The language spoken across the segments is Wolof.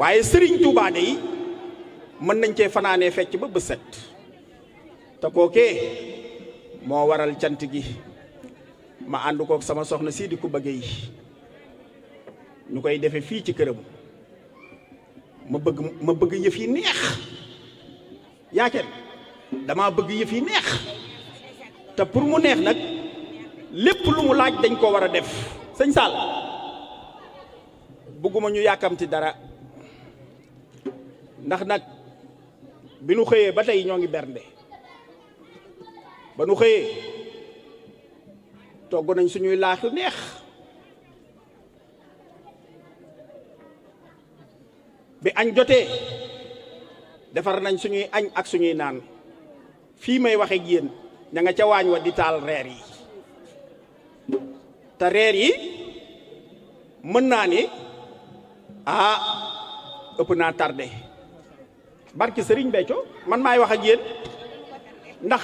waaye Serigne Touba de mën nañ cee fanaanee fecc ba bët set te kookee moo waral cant gi ma ànd kook sama soxna sii di ku bëgge yi ñu koy defe fii ci këram ma bëgg yëf yi neex yaakeen dama bëgg yëf yi neex te pour mu neex nag lépp lu mu laaj dañ ko war a def sëñ Sall bëgguma ñu yàkkamti dara ndax nag bi nu xëyee ba tey ñoo ngi bernde ba nu xëyee togg nañ suñuy laax yu neex bi añ jotee defar nañ suñuy añ ak suñuy naan fii may waxe ak yéen ña nga ca waañ wa di taal reer yi te reer yi mën naa ni ëpp naa tardé barki Serigne Béthio man maay wax ak yéen ndax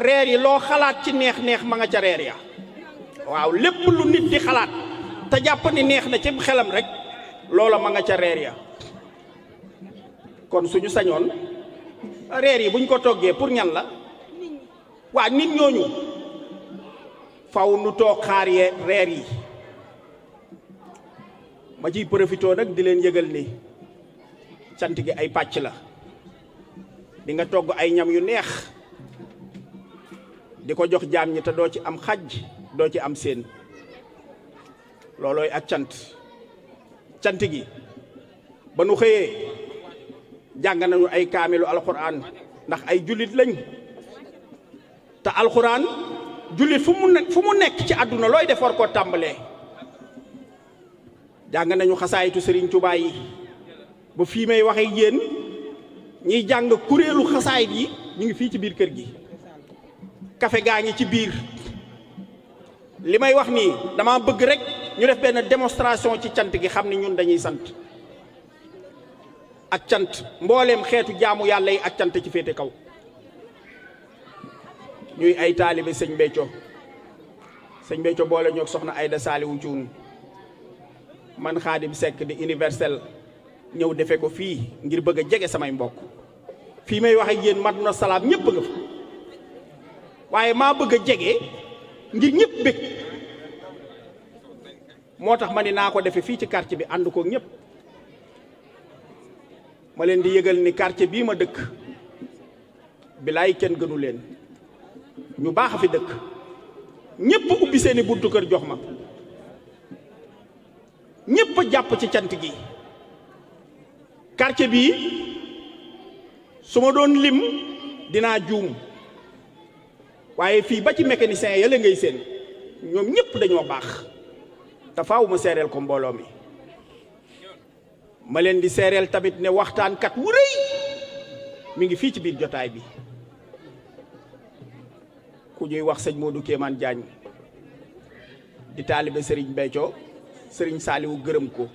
reer yi loo xalaat ci neex-neex ma nga ca reer ya waaw lépp lu nit di xalaat te jàpp ni neex na ci xelam rek loola ma nga ca reer ya kon suñu sañoon reer yi buñ ko toggee pour ñan la waa nit ñooñu faw nu toog xaar reer yi ma ciy profitoo nag di leen yëgal ni cant gi ay pàcc la di nga togg ay ñam yu neex di ko jox jaam ñi te doo ci am xaj doo ci am seen loolooy ak cant gi ba nu xëyee jàng nañu ay kaamilu alxuraan ndax ay jullit lañ te alxuraan jullit fu mu nekk ci àdduna looy def war koo tàmbalee jàng nañu xasaayitu Serigne Touba yi ba fii may waxe yéen ñiy jàng kuréelu xasaayit yi ñu ngi fii ci biir kër gi kafe gaa ngi ci biir li may wax nii dama bëgg rek ñu def benn démonstration ci cant gi xam ni ñun dañuy sant ak cant mbooleem xeetu jaamu yàlla yi ak cant ci féete kaw ñuy ay taalibe sëñ Béthio boole ñoog soxna Ayda Saaliwu Cuun man Xaadim Seck di universel ñëw defe ko fii ngir bëgg a jege samay mbokk fii may wax ak yéen Madina Salaam ñëpp nga fa waaye maa bëgg a jege ngir ñëpp bëgg moo tax ma ni naa ko defe fii ci quartier bi ànd ko ñëpp ma leen di yëgal ni quartier bii ma dëkk bilaay kenn gënu leen ñu baax a fi dëkk ñëpp ubbi seeni buntu kër jox ma ñëpp a jàpp ci cant gi quartier bii su ma doon lim dinaa juum waaye fii ba ci mécanicien yële ngay seen ñoom ñëpp dañoo baax te faaw ma seereel ko mbooloo mi ma leen di seereel tamit ne waxtaankat wu rëy mi ngi fii ci biir jotaay bi ku ñuy wax sëñ Modou Kéemaan Diagne di taalibe Serigne Béthio Serigne Saliou gërëm ko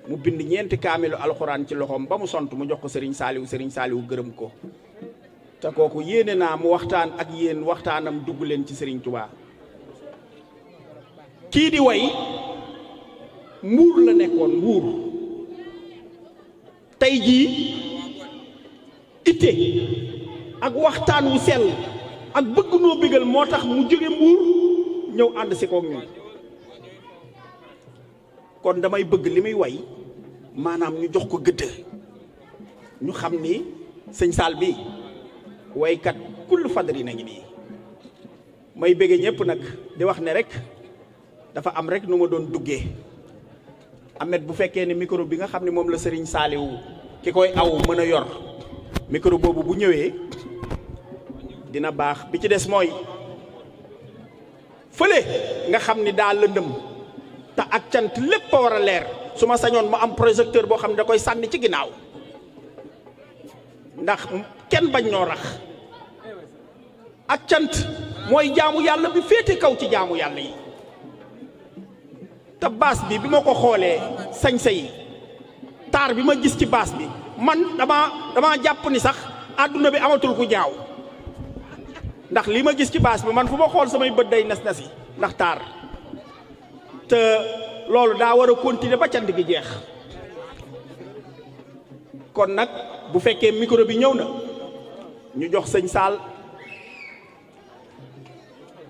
mu bind ñeenti kaamilu alxuraan ci loxoom ba mu sont mu jox ko Serigne Saliou gërëm ko te kooku yéene naa mu waxtaan ak yéen waxtaanam dugg leen ci Serigne Touba kii di way Mbuur la nekkoon Mbuur tey jii itte ak waxtaan wu sell ak bëgg noo bégal moo tax mu jóge Mbuur ñëw ànd si koog ñun kon damay bëgg li muy way maanaam ñu jox ko gëdd ñu xam ni sëñ Saal bi waykat kull fadri na ngi nii may bëgge ñëpp nag di wax ne rek dafa am rek nu ma doon duggee Ahmed bu fekkee ne micro bi nga xam ne moom la Serigne Saliou ki koy aw mën a yor micro boobu bu ñëwee dina baax bi ci des mooy fële nga xam ni daa lëndëm te ak cant lépp a war a leer su ma sañoon mu am projecteur boo xam ne da koy sànni ci ginnaaw ndax kenn bañ noo rax ak cant mooy jaamu yàlla bi féete kaw ci jaamu yàlla yi te baas bi ma ko xoolee sañse yi taar bi ma gis ci baas bi man dama jàpp ni sax àdduna bi amatul ku ñaaw ndax li ma gis ci baas bi man fu ma xool samay bët day nas yi ndax taar te loolu daa war a continuer ba cant gi jeex kon nag bu fekkee micro bi ñëw na ñu jox sëñ Saal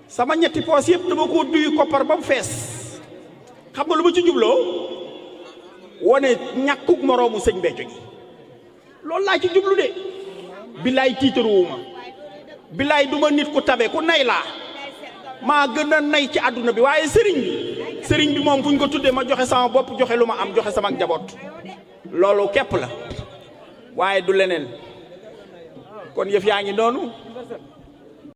sama ñetti poos yëpp dama ko duy koppar ba mu fees xam nga lu ma ci jubloo wone ñàkkuk moroomu sëñ Béthio gi loolu laa ci jublu de billaay tiitaruwuma billaay duma nit ku tabe ku nay laa maa gën a nay ci àdduna bi waaye sëriñ bi moom fu ñu ko tuddee ma joxe sama bopp joxe lu ma am joxe sama njaboot loolu képp la waaye du leneen kon yëf yaa ngi noonu